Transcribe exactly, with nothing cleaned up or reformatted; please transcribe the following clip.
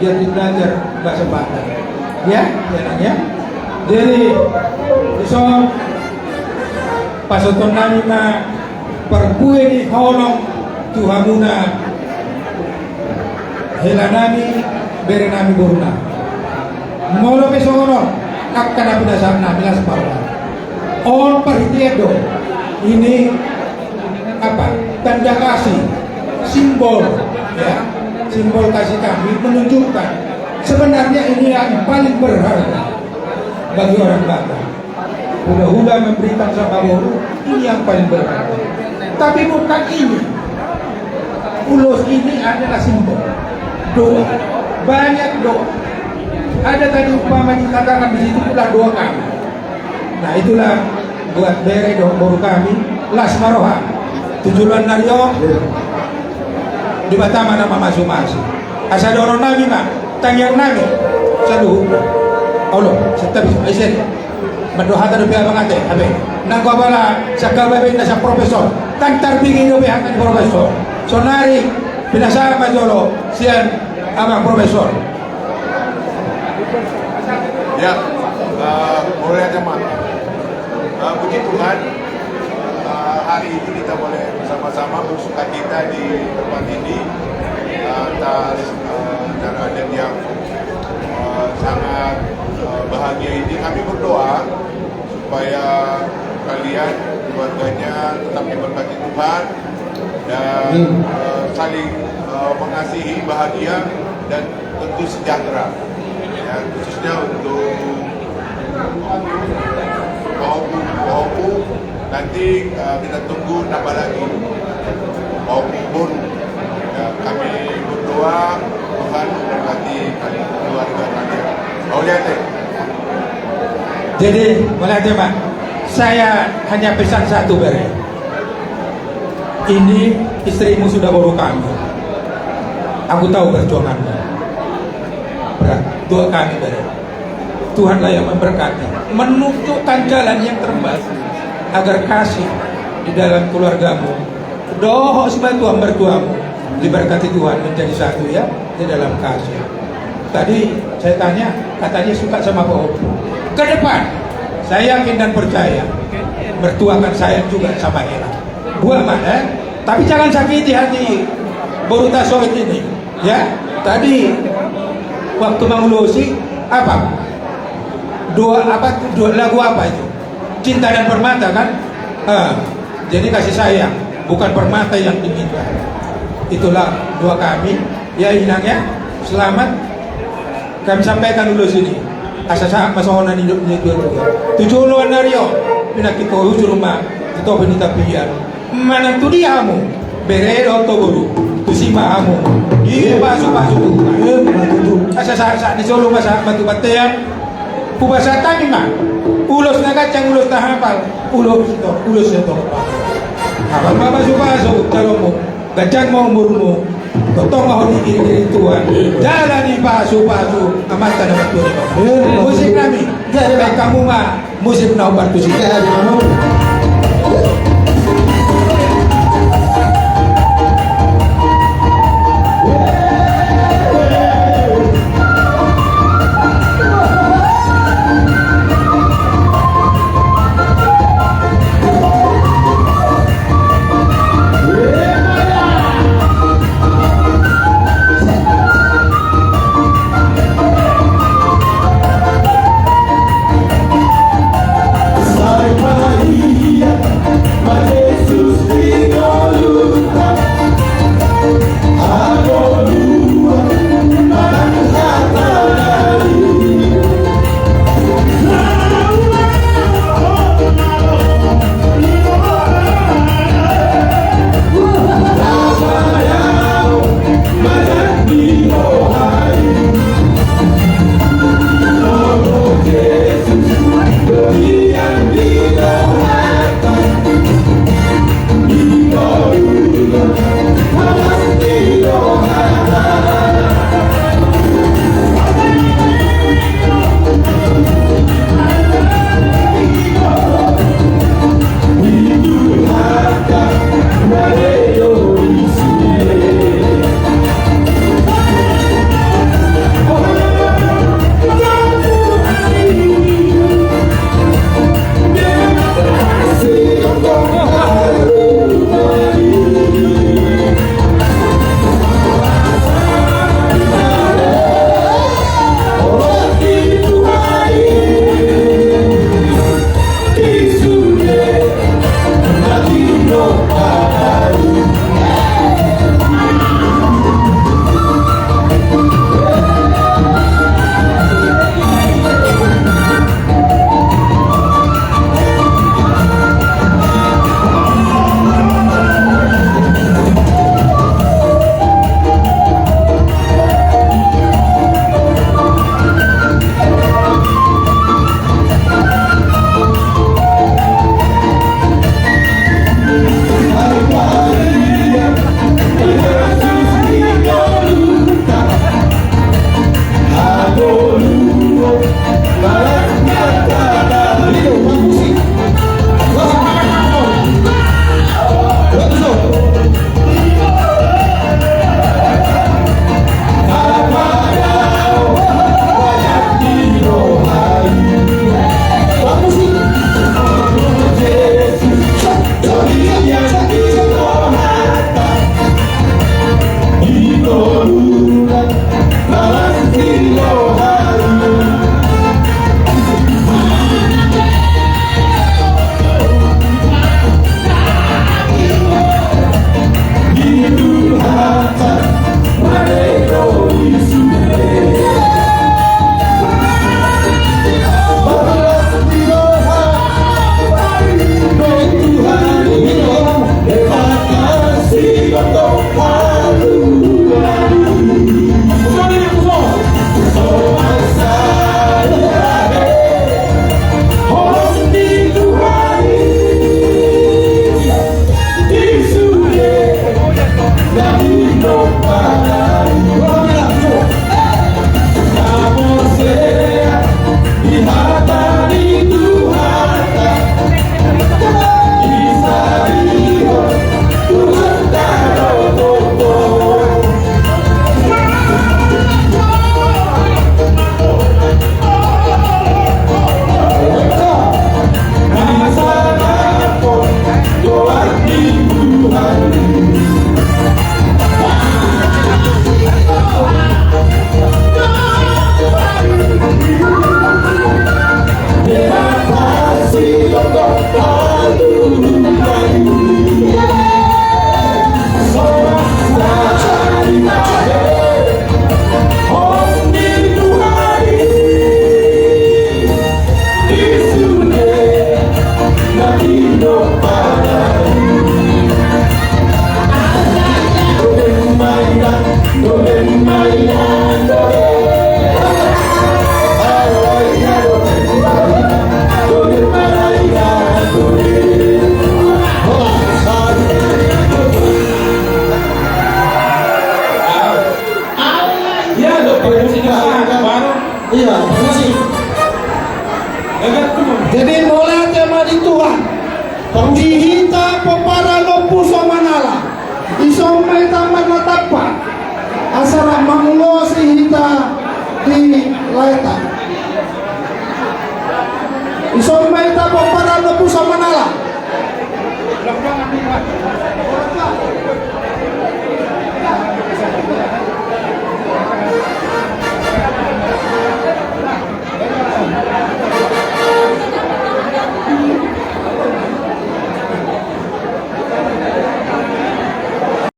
Jadi belajar bahasa Batak. Ya, ya, Nang, ya. Jadi, dison, pasahaton nami ma parbue ni holong tu hamuna, hela nami, bere nami, boru nami. Molo pe songon on, angka na pinasahat nami, las ma roha. On parhitean do. Ini apa? Tanda kasih, simbol, ya, simbol kasih kami menunjukkan sebenarnya ini yang paling berharga bagi orang Batak. Hula-hula memberikan sama boru, ini yang paling berharga. Tapi bukan ini. Ulos ini adalah simbol doa. Banyak doa. Ada tadi umpama dikatakan di situ, itulah doa kami. Nah, itulah buat bere dohot boru kami, las ma roha. Tu joloan ni ari on, Debata ma na mamasu-masu. Asa dohonon nami ma, tangiang nami saluhutna. Olo, santabi, isen. Mandok hata dope abang ate, abe. Nanggo apala sangkababena sa profesor, ndang tarbege dope hata ni profesor. Saonari pinasahat ma jolo sian abang profesor. Ya, eh, mulai aja, Mas. Eh, puji Tuhan, eh, hari ini kita boleh bersama-sama bersukacita di tempat ini, eh, atas, eh, acara adat yang, eh, sangat, eh, bahagia ini. Kami berdoa supaya kalian, keluarganya, tetap diberkati Tuhan dan, eh, saling, eh, mengasihi, bahagia, dan tentu sejahtera. Ya, khususnya untuk Pak Ompu, Pak Ompu, nanti, eh, kita tunggu nambah lagi. Pak Ompu pun, ya, kami berdoa, Tuhan memberkati kalian, keluarga kalian. Mauliate. Jadi, mauliate, Pak. Saya hanya pesan satu, bere. Ini istrimu sudah boru kami. Aku tahu perjuanganmu. Berat. Doa kami, bere. Tuhanlah yang memberkati, menunjukkan jalan yang terbaik, agar kasih di dalam keluargamu dohot sibatuan mertuamu diberkati Tuhan, menjadi satu, ya, di dalam kasih. Tadi saya tanya, katanya suka sama Pak Ompu. Ke depan, saya yakin dan percaya, mertua akan sayang juga sama Ella. Buat mana, eh? Tapi jangan sakiti hati boru ta Soet ini, ya. Tadi waktu mangulosi, apa? Doa apa? Doa lagu apa itu? Cinta dan Permata, kan? Ah, jadi kasih sayang, bukan permata yang diminta. Itulah doa kami, ya, Inang, ya. Selamat. Kami sampaikan ulos i, asa sahat ma songon na nidok ni natuatua. Tu joloan ni ari on, pinangido hujur ma tu topi ni tapian. Manang tu dia hamu, bere dohot boru, tusi ma hamu dipasupasu Tuhan. Asa sahat-sahat ni solu ma sahat ma tu bontean. Hupasahat hami ma ulos na ganjang, ulos na hapal, ulos na torop, ulos na torop. Hapal ma pasupasu jaloonmu. Ganjang ma umurmu, tongtong ma ho di girgir ni Tuhan. Jala dipasupasu Amanta na martua Debata. Musik nami, baen hamu ma musik na hombar tusi. Iya, permisi. Jadi mauliate ma di Tuhan. Di hita pomparan Ompu Somanala. Dison ma hita marnatampak. Asa rap mangulosi hita di laeta. Dison ma hita pomparan Ompu Somanala.